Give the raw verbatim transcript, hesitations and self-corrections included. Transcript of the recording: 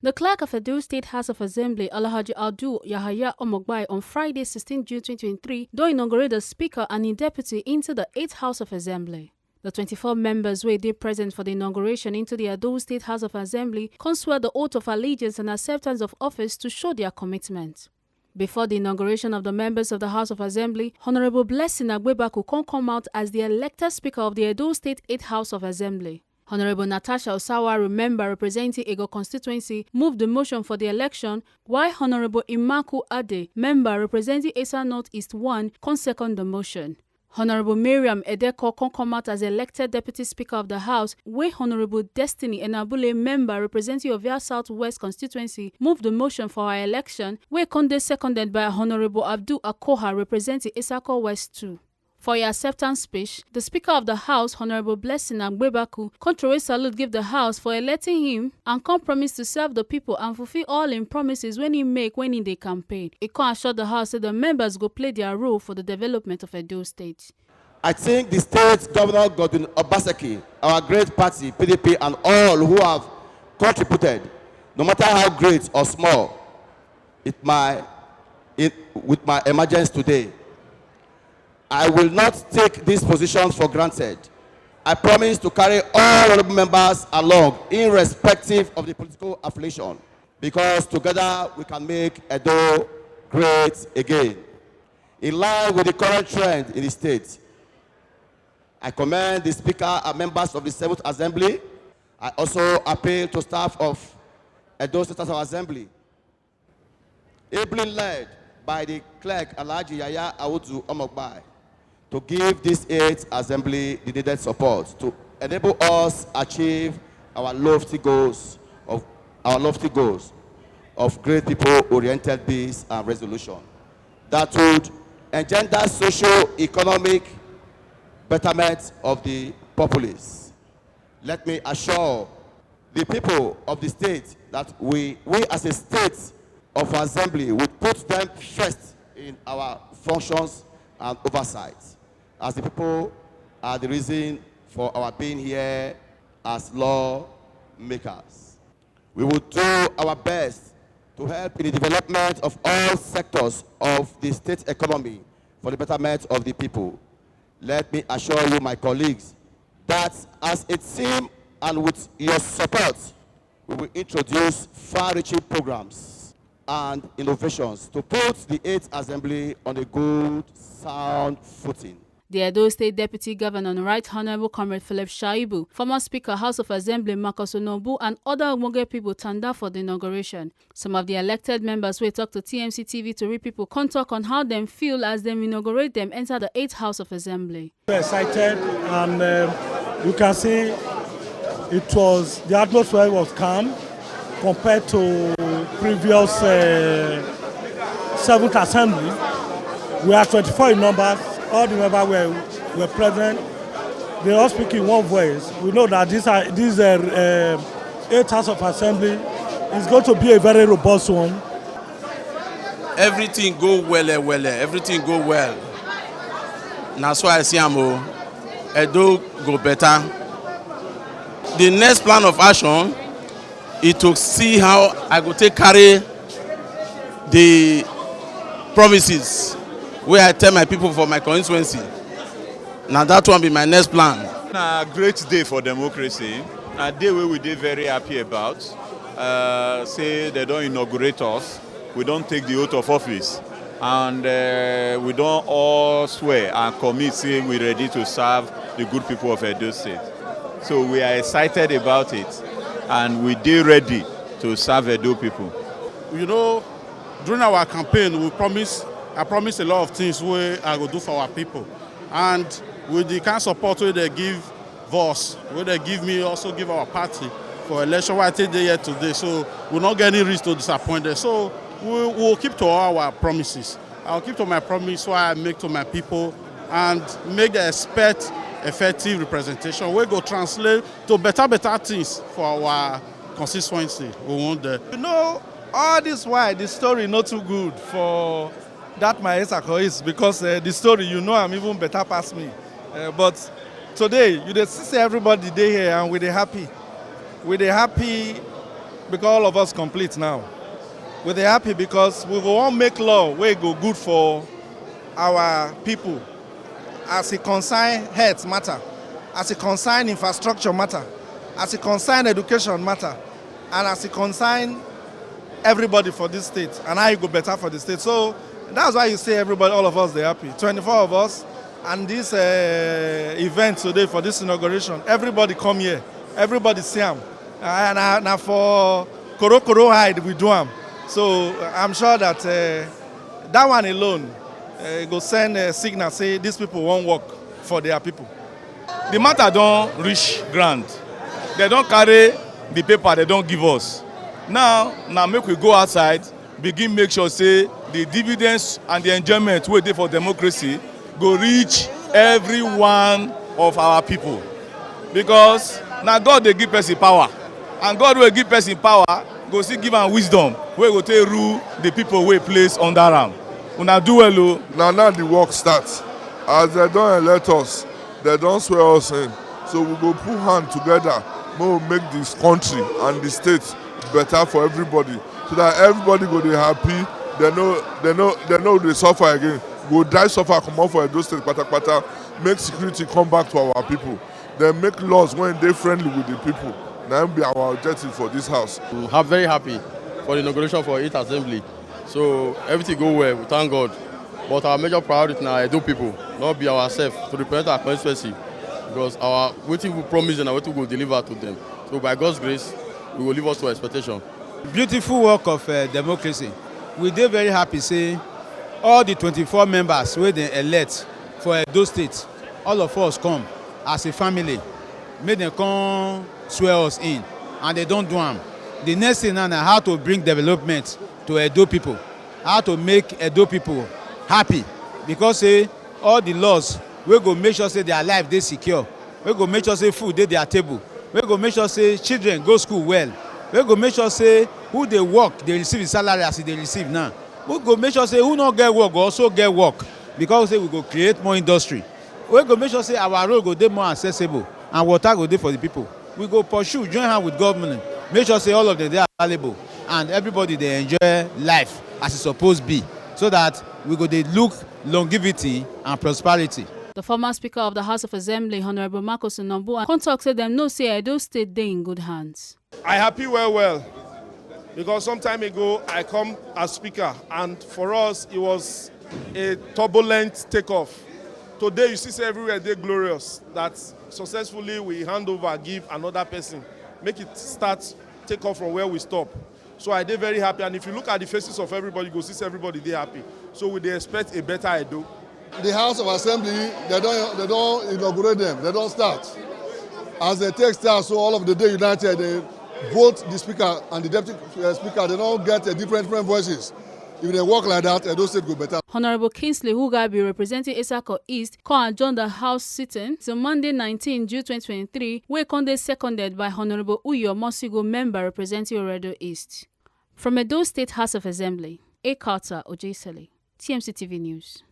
The clerk of Edo State House of Assembly, Alhaji Adu Yahaya Omogbai, on Friday, sixteen June twenty twenty-three, don inaugurate the speaker and im deputy into the eighth House of Assembly. The twenty-four members wey dey present for the inauguration into the Edo State House of Assembly come swear the oath of allegiance and acceptance of office to show their commitment. Before the inauguration of the members of the House of Assembly, Honorable Blessing Agbebaku come come out as the elected speaker of the Edo State eighth House of Assembly. Honorable Natasha Osawaru, member representing Ego constituency, moved the motion for the election, while Honorable Imaku Ade, member representing Esa North East one, come second the motion. Honorable Miriam Edeko come come out as elected deputy speaker of the House, wey Honorable Destiny Enabule, member representing Ovia South West constituency, moved the motion for her election, wey come dey seconded by Honorable Abdul Akoha, representing Isako West two. For im acceptance speech, the Speaker of the House, Honorable Blessing Agbebaku, come throw a salute give the House for electing him and come promise to serve the people and fulfill all im promises wey he make when he dey campaign. He come assure the House say the members go play their role for the development of Edo State. I thank the state governor, Godwin Obaseki, our great party, P D P, and all who have contributed, no matter how great or small, it my, it, with my emergence today. I will not take these positions for granted. I promise to carry all honorable members along, irrespective of the political affiliation, because together we can make Edo great again. In line with the current trend in the state, I commend the Speaker and members of the Seventh Assembly. I also appeal to staff of Edo State House of Assembly, ably led by the clerk, Alhaji Yaya Audu Omogbai, to give this eighth Assembly the needed support to enable us achieve our lofty goals of, our lofty goals of great people-oriented peace and resolution that would engender socio-economic betterment of the populace. Let me assure the people of the state that we, we as a state of assembly, will put them first in our functions and oversight, as the people are the reason for our being here as lawmakers. We will do our best to help in the development of all sectors of the state economy for the betterment of the people. Let me assure you, my colleagues, that as a team and with your support, we will introduce far-reaching programs and innovations to put the eighth Assembly on a good, sound footing. The Edo State Deputy Governor, Right Honorable Comrade Philip Shaibu, former Speaker House of Assembly Marcus Onobu, and other ogbonge people tanda for the inauguration. Some of the elected members wey talk to T M C T V Tori people come talk on how dem feel as dem inaugurate dem enter the eighth House of Assembly. We're excited, and um, you can see it was, the atmosphere was calm compared to previous uh, seventh assembly. We are twenty-four in numbers. All the members were, were present. They all speak in one voice. We know that this, uh, this uh, uh, eighth House of Assembly is going to be a very robust one. Everything go well, eh, well, eh, everything go well. Na so I see am o. Edo go better. The next plan of action is to see how I go take carry the promises wey I tell my people for my constituency. Na that one be my next plan. Na great day for democracy. Na day wey we dey very happy about. Uh, say they don inaugurate us. We don take the oath of office, and uh, we don all swear and commit say we ready to serve the good people of Edo State. So we are excited about it, and we dey ready to serve Edo people. You know, during our campaign, we promise, I promise a lot of things wey I go do for our people, and with the kind support wey they give us, wey they give me, also give our party for election wey I take dey here today. So we no get any reason to disappoint them. So we will keep to all our promises. I'll keep to my promise wey I make to my people and make them expect effective representation wey go translate to better, better things for our constituency. We want them. You know, all this while, the story not too good for that my Esako is, because uh, the story, you know, I'm even better past me. Uh, but today, you dey see say everybody dey here and we dey happy. We dey happy Because all of us complete now. We dey happy because we go wan make law wey go good for our people, as e concern health matter, as e concern infrastructure matter, as e concern education matter, and as e concern everybody for this state and how e go better for the state. So that's why you see everybody, all of us dey happy. Twenty-four of us, and this uh, event today for this inauguration, everybody come here, everybody see am. Uh, na, na for korokoro hide we do am. So I'm sure that uh, that one alone uh, go send a signal say these people wan work for their people. The matter don reach ground. Dem don carry the paper, dem don give us. Now, na make we go outside, begin make sure say the dividends and the enjoyment wey dey for democracy go reach every one of our people. Because na God dey give person power, and God wey give person power go still give am wisdom wey go take rule the people wey place under am. Una do well o. Na now the work start. As dem don elect us, dem don swear us in. So we go put hand together, make we make this country and the state better for everybody, so that everybody go dey happy. Dem no, dem no, dem no dey suffer again. We go drive suffer comot for Edo State patapata. Make security come back to our people. Then make laws wey dey friendly with the people. Na im be our objective for this house. I'm ha- very happy for the inauguration for eighth Assembly. So everything go well, we thank God. But our major priority na Edo people, not be ourselves, to represent our constituency, because our wetin we promise them and wetin we go deliver to them. So by God's grace, we will live up to expectation. Beautiful work of uh, democracy. We dey very happy say all the twenty-four members wey dem elect for Edo State, all of us come as a family, make dem come swear us in, and dem don do am. The next thing now na how to bring development to Edo people, how to make Edo people happy, because say all the laws wey go make sure say their life dey secure, wey go make sure say food dey their table, wey go make sure say children go school well, wey go make sure say who dey work dey receive his salary as e dey receive now, wey go make sure say who no get work go also get work, because say we go create more industry, wey go make sure say our road go dey more accessible and water go dey for the people. We go pursue, join hand with government, make sure say all of them dey available and everybody dey enjoy life as e suppose be, so that we go dey look longevity and prosperity. The former Speaker of the House of Assembly, Honorable Marcus Onombu, come talk say dem know say Edo State dey in good hands. I happy well well, because some time ago I come as speaker, and for us it was a turbulent takeoff. Today you see say everywhere dey glorious, that successfully we hand over give another person, make it start take off from where we stop. So I dey very happy, and if you look at the faces of everybody, you go see say everybody dey happy. So we dey expect a better Edo. The House of Assembly, they don't, they don't inaugurate them, they don't start. As they take start, so all of the day united, they both the speaker and the deputy uh, speaker, they don't get uh, different different voices. If they work like that, Edo State go better. Honorable Kingsley Ugabi, representing Esako East, come and join the House sitting till Monday, nineteen June twenty twenty-three, wey come dey seconded by Honorable Uyo Mosigo, member representing Oredo East. From Edo State House of Assembly, Ekauta Ojesele, T M C T V News.